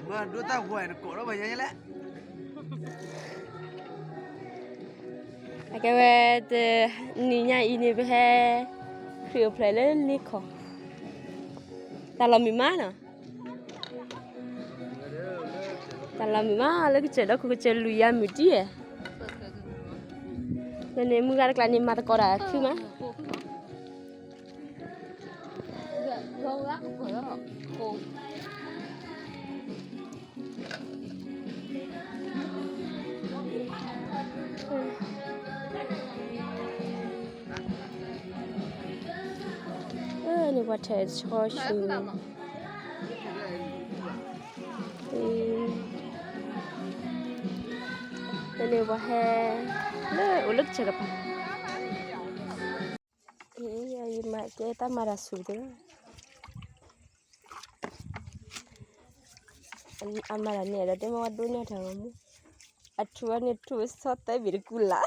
မၤဒိတၢ်ဂီၤနကိးထီၣ်ပှၤညါလဲၣ်. အကဲဝဲ တနံၤညါအံၤန့ၣ် ပဟဲ ခရံာ်အိၣ်ဖျဲၣ်လၢလ့ခီ, တၢ်လီၤမုာ်မးနီၤ, တၢ်လီၤမုာ်မး လၢကစၢၢ်ဒီခိၣ်ကစၢၢ်လွံၢ်ယၤမုာ်တံၢ်ဧါ, လၢန့ၣ်မုၢ်ဂၤတကျါန့ၣ် မၤသကိးတၢ်ခုမး. န့ၣ်ပှၤထဲးဆီဆူန့ၣ်, န့ၣ်ပှၤဟဲ လၢအိၣ်လၢကစၢၢ်တပၤ, ယမၤကဲတၢ်မၤတၢ်ဆူၣ်သ့ၣ် အမၤတၢ်န့ၣ်ဒီး တဲမ့ၢ်ဝဲဒိၣ်န့ၢ်တၢ်မူ, အထူအန့ၣ်ထူအဆီသၢဘ့ၣ်တကူလၢ်, လံာ်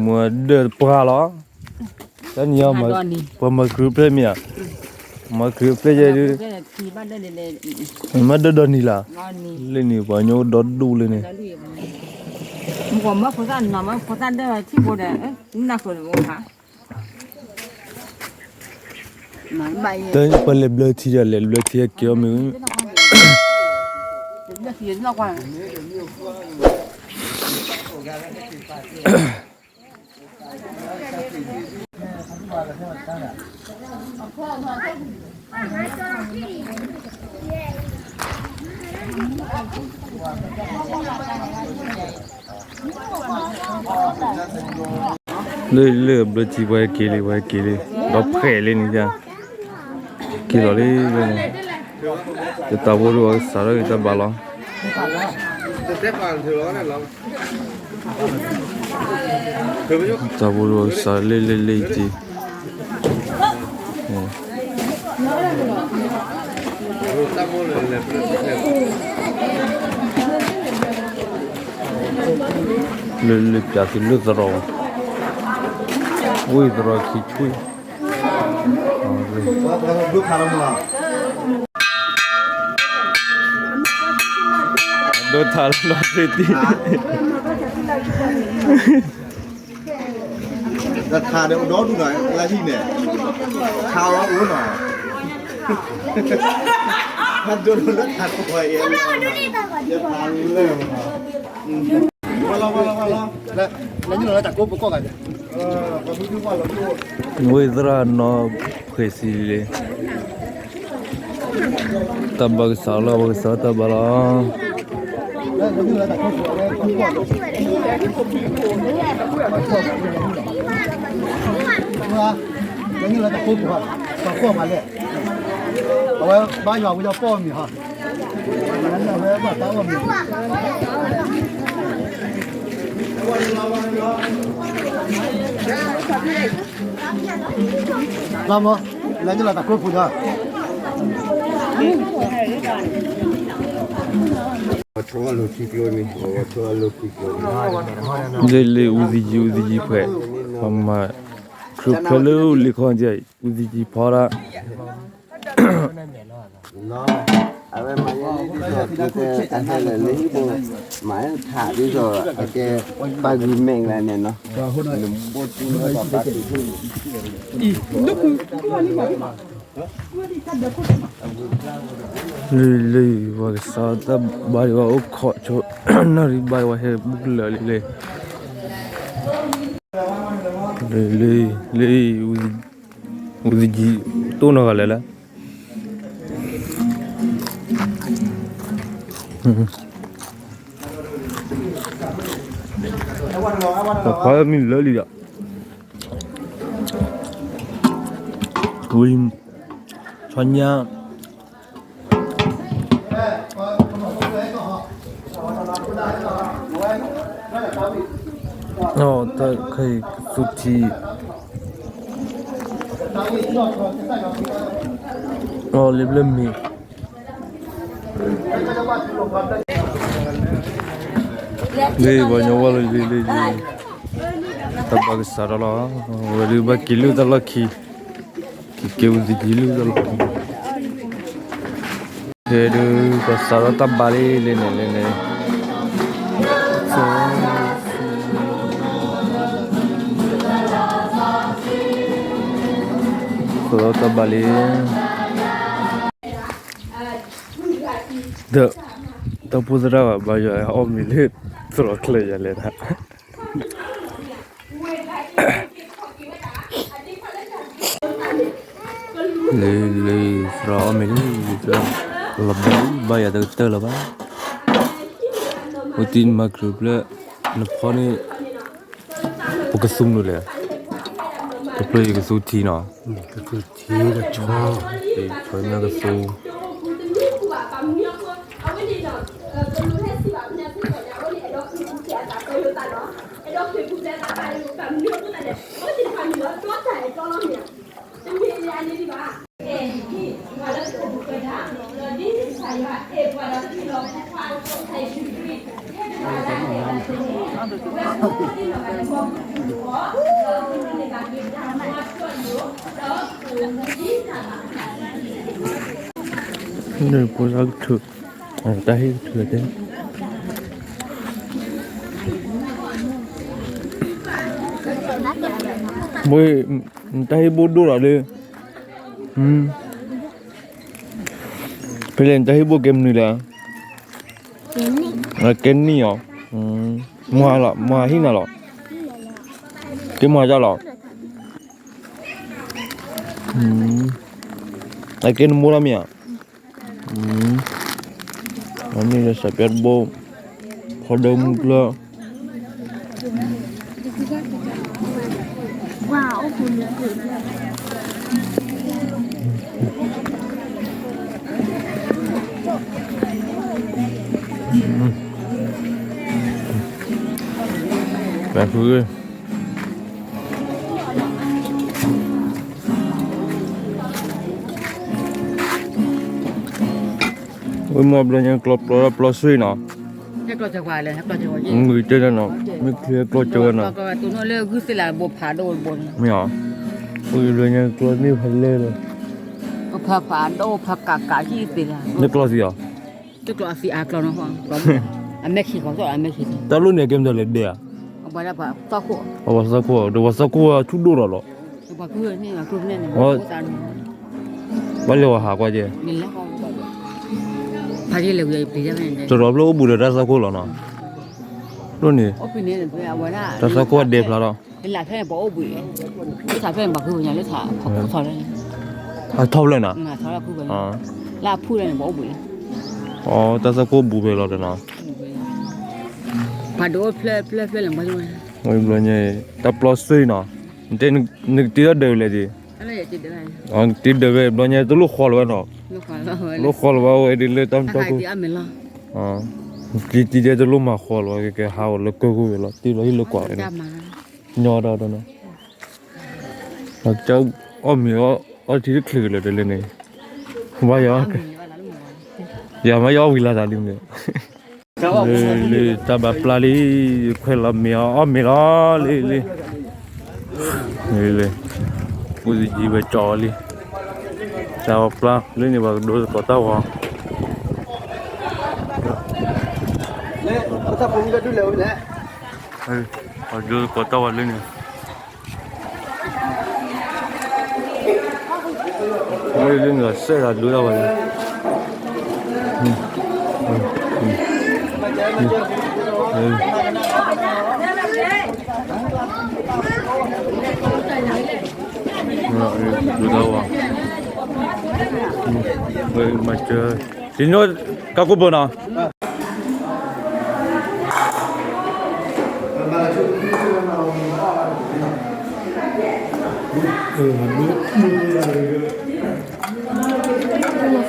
မွဲဒၢၣ်တပှၢ်လီၤ, တနံၤအံၤ ပှၤမၤခရံာ်အိၣ်ဖျဲၣ်မ့ၢ်ဧါ, မၤခရံာ်အိၣ်ဖျဲၣ်ယဲဒုး, မၤဒၢၣ်ဒီနံၤလၢ်, လၢန့ၣ် ပှၤကညီအိၣ်ဒီဒူၣ်လၢန့ၣ် တၢ်ပလဲၤဘျၢထံဒီး လဲၤဘျၢထံက့ၤအီၤမ့ၢ်, လၢလၢဘျၢထံ ပှၤဟဲက့ၤလံ ပှၤဟဲက့ၤလံ, ဒီးဖှဲးလံန့ၣ်, က့ၤလီၤလံ, တၢ်ဖိဒိၣ်အကစၢ်လၢတၢ်ဘၣ်လီၤ, တၢ်ဖိဒိၣ်အကစၢ်လၢလၢလၢအံၤတ့ၢ် လၢလၢပျၢ်သုလၢသရီ, ဝ့ၢ်သရီခံထွံၣ်, ဒိၣ်ထါလီၤသ့ၣ်တံၢ် တခါဒီးအိၣ်ဒီဒူၣ်နီၤ လၢဟံၣ်န့ၣ်, ခါဝဲအိၣ်နီၤ, ခါဒိၣ်လၢခါကွၢ်ယဲ, ယဖးလၢ, လၢညိၣ်လီၤလၢတၢ်ကိးပကိးဂၤ, ဝ့ၢ်သရၣ်နီၢ်ဖှဲးစံလ့ တၢ်ဘၣ်ကစၢ်လီၤ ဘၣ်ကစၢ်တၢ်ဘၣ်လီၤ. အဝဲဘါယွၤဝဲယီၤပီၢ်မံၤဟီ, အဝဲဘၣ်တၢ်အီၣ်မံၤ လၢမ့ၢ် လၢညိၣ်လီၤတၢ်ကိးပူၤဒီး လ့လ့ ဦးသီယံ ဦးသီယံ ဖှဲး ပှၤမၤခရံာ်ဖျဲၣ်လၢလ့ခီကဲ ဦးသီယံ ဖီဒၣ် အဝဲမၤယဲန့ၣ်ဒ်သိး အဟဲလၢလၢဟံၣ်ဘိ မၤထးဒ်သိး အကဲပၢ်ဂုာ်မဲာ်ကျါန့ၣ်နီၤ နဘိၣ်တူၢ်လၢပှၤပၢ်ဂုာ် လံလံ ပှၤကစၢ်တၢ်ဘါဒံးဘၣ်အိၣ်ခိးဆိ နၣ်ရံၣ်ဘါဒံးဘၣ်ဟဲဘူးကလၢာ်လံလံ လံလံ လံ ဦးသီယံ တိၢ်နီၢ်ဂၤလဲၣ်လၢ ပှၤမံလၢလံဒီး ဝံၤ ဆီညါ ပှၤ အီၣ်တၢ်ခဲအံၤကသူထံ, အီၣ်လံဘျၢမံၤ, လံပှၤကညီဝဲလၢလံလံလံ, တၢ်ဘၣ်ကစးထီၣ်လီၤ, ဝဲဒုးဘၣ်က့ၤလုၢ်တၢ်လီၢ်ခံ, က့ၤက့ၤဝံၤသက့ၤလုၢ်တၢ်လီၢ်ခံ, ဖဲဒုး ကစးထီၣ်တၢ်ဘါလံလံန့ၣ်လံန့ၣ်, ကစးထီၣ်တၢ်ဘါလံ, ဒီး တၢ်ဖိသရၣ်ဘၣ်ယွၤအီၣ်မ့ၤလၢ သရိာ်ချၢယၤလဲၣ်ဒၣ် လၢ လၢ သရၣ်အီၣ်မ့ၤလံ, လီၤဘၣ် ဘၣ်ယၤတကတၢၢ်လၢၤဘၣ်, အိၣ်တံၢ်မၤကြုာ်ဖျၢၣ် နဖီန့ၣ် ပကသူမနုၤလဲၣ်, တဖျၢၣ်ယကသူထံနီၤ, ကသူထံကဆီ, ဆီညါကသူ ဖိသၣ်ကထုး, တၢ်ဟ့ၣ်ကထုးတဲ, ဘိ, တၢ်ဟ့ၣ်ဘိၣ်ဒိၣ်ဒီးလၢ, ဖဲလဲၣ် နတၢ်ဟ့ၣ်ဘိၣ်ကဲမနုၤလဲၣ်, ကဲနံၣ်အီၤ, မၤလီၤ မၤဟံၣ်နၤလီၤ, ကဲမၤတၢ်လီၤ, အကဲနမိၢ်လီၤမ့ၢ်ဧါ, အမ့ၢ်လၢစးပျါတဘိ, ဖီဒၢမုၢ်ကျၢၢ် ပၢ်ဖုဧၢ, ဝဲမ့ၢ်ဘျီညါကျီပျီပျီဆွံနီၤ, မုၢ်တဲနီၤ, မ့ၢ်ချ့ကျီကၢဝဲနီၤ, မ့ၢ်ဧါ, ဝဲဘျီညါကျီမ့ၢ်ဖးလဲၢ်လၢ, နကျီသံအီၤ, တၢ်လိၣ်န့ၣ်ကဲမတၤလဲၣ်ဒဲးဧါ, ပှၤသီခိၣ်, ဒီးပှၤသီခိၣ်ဆူၣ်ဒိၣ်ဒီးလီၤ, ဘၣ်လဲၤဝဲဟးကွၢ်ကဲ, တရီးဖျၢၣ်အိၣ်ဘူးဒီးတၢ်သီခိၣ်လီၤနီၤ, လိၣ်န့ၣ်, တၢ်သီခိၣ်ဒဲးဖျါထီၣ်, အထီၣ်ဖျၢၣ်နီၤ, ဝဲဘျီညါ တၢ်ပျီဆွံနီၤ, နတဲနကတ့ထီၣ်ဒၢးဝဲလဲၣ်ဒံး, တ့ဒၢးဝဲ ဘျီညါတလိၣ်ဃီလီၤဝဲနီၤ, လိၣ်ဃီလီၤဝဲဝဲဒ်လၢတၢ်မတၤကိၢ်, တံၤတဲတလိၣ်မၤဃီလီၤဝဲ ကကဲဟးဂီၤလၢကၢၢ်ကိၢ်ဝဲလီၤ တ့လီၤဟံၣ်လၢကွၢ်ဝဲန့ၣ်, ညီဒီးနီၤ, ကၠီအီၣ်မ့ၤအီထံတချုးကလၢာ်တလၢန့ၣ်, ဘၣ်ယၤ, ယၤမ့ၢ်ယအီၣ်ဝံၤလၢ်သးလံန့ၣ် လံ လံ တၢ်ဘၣ်ပျၢ်လံ, ခွဲးလီၤမ့ၤအီၤ အီၣ်မ့ၤလီၤ လံ လံ လံ လံ ပူၤသယံၤဝဲကၠီလံ, တၢ်ဘၣ်ပျၢ်လံန့ၣ် ပှၤကဒိသကိးတၢ်ဝီ, ပှၤကဒိသကိးတၢ်ဝီလံန့ၣ် လၢန့ၣ်စဲးဂၤဒိတၢ်ဝဲန့ၣ်, ဒိတၢ်ဝဲ, မၤစၢၤ, တညီကါကိးပၢၤနီၤ.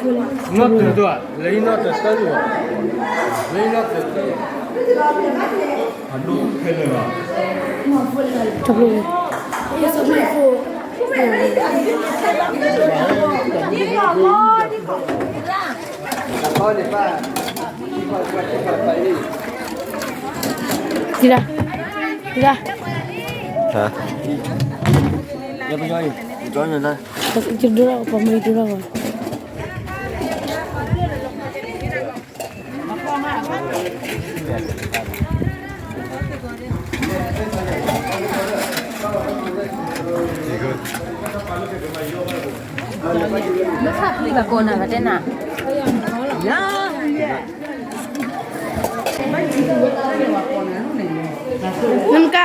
နီၢ်တၢၤတၢ်, လၢအံၤနီၢ်တၢၤတၢ်လံ, လၢအံၤနီၢ်တၢၤတၢ်, အဒိၣ်ခဲလၢာ်လီၤ. Tira, tira. Hả? Tira, pamili tira. Naka.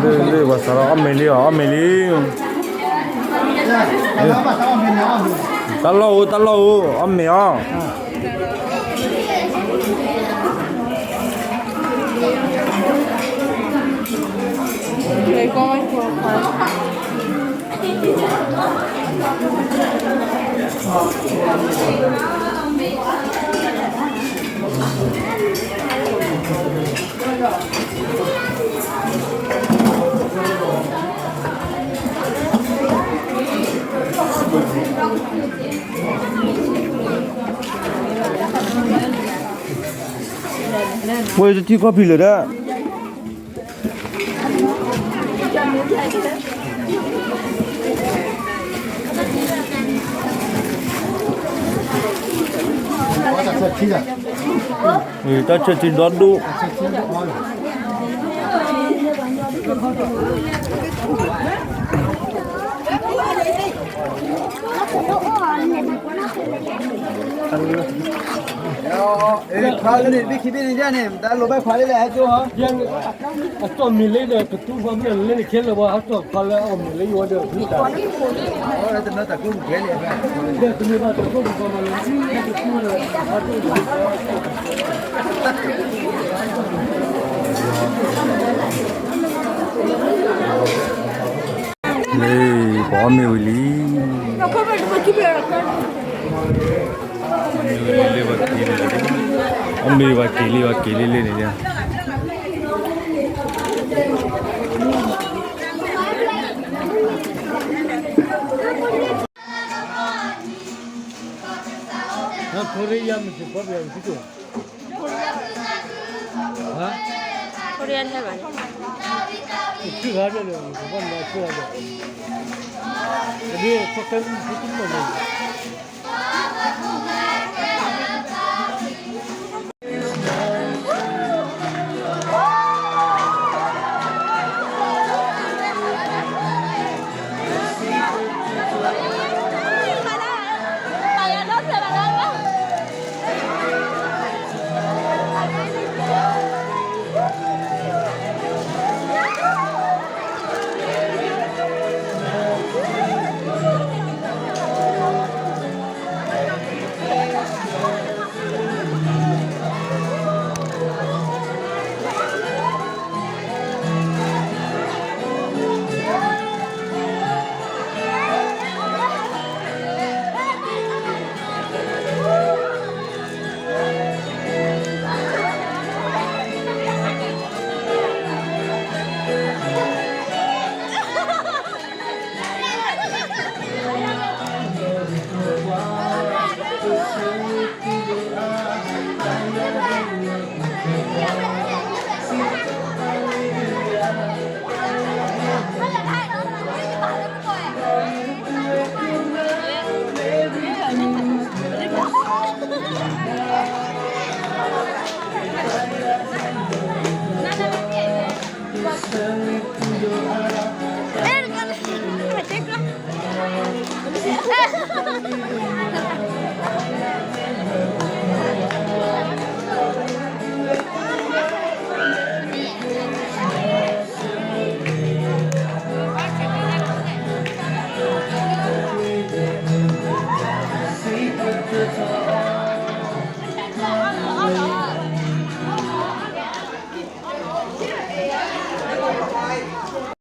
Lê, lê, lê, pha sǎ lí, aw mèe lí, aw mèe lí. Tǎ lòၢ ôh, tǎ lòၢ ôh, aw mèe aw. Why is the tea coffee like that? တၢ်ဆၢထံဒီဒိၣ်. ခွါလၢန့ၣ် ဘ့ၣ်ခံဘ့ၣ်န့ၣ်ယဲၢ်န့ၣ် တၢ်လိာ်ဘၣ်ခွါလၢလဲၣ် ဟဲကၠိဟီ အတီၢ်မံၤလၢဒီး ကတူၢ်ဘၣ်မ့ၢ်လၢန့ၣ် ခဲလၢာ်ဘၣ် ဟဲတီၢ်ခွါလၢအီၣ်မံၤလၢယဝဲဒီး ဖုတၢ် တမ့ၢ်ဘၣ်တၢ်ကိၢ်မံၤလၢ လၢ ပှၤအီၣ်မ့ၤဝံၤလံ. အီၣ်မ့ၤဝံၤလံ ပှၤက့ၤလံ ပှၤက့ၤလံလၢန့ၣ်. Korean ထဲဘၣ်န့ၣ် ထံဂၤဒၣ်လၢ ကဘၣ်နၤထံဂၤဒၣ် အဒ် ခီခဲမုၢ်ဖုတမီၢ်န့ၣ်